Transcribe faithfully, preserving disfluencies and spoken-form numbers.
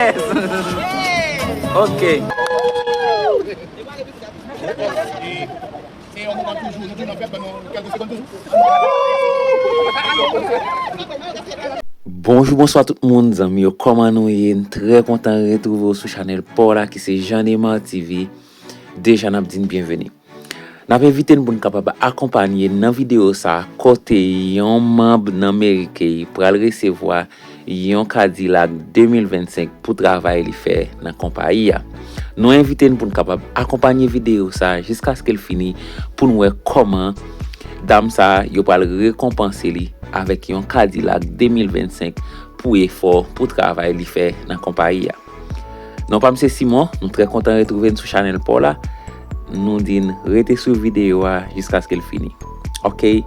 Ok. Bonjou, bonswa tout moun, zanmi yo, kòman nou ye? M trè kontan retwouve w sou chanèl pa w la ki se Jean Neymar T V. Deja n ap di n byenveni. N ap envite n pou n kapab akonpanye nan videyo sa a kote yon manm nan meri ke l pral resevwa yon Cadillac de mil vennsenk pou travay li fè nan konpayi a. Nou envite n pou n kapab akonpanye videyo sa a jiskaske l fini pou n wè kòman dam sa a yo pral rekonpanse li avèk yon Cadillac de mil vennsenk pou efò, pou travay li fè nan konpayi a. Non pa m se Simon, nou trè kontan retwouve n sou chanèl pa w la. Nou di n rete swiv videyo a jiskaske l fini. Ok,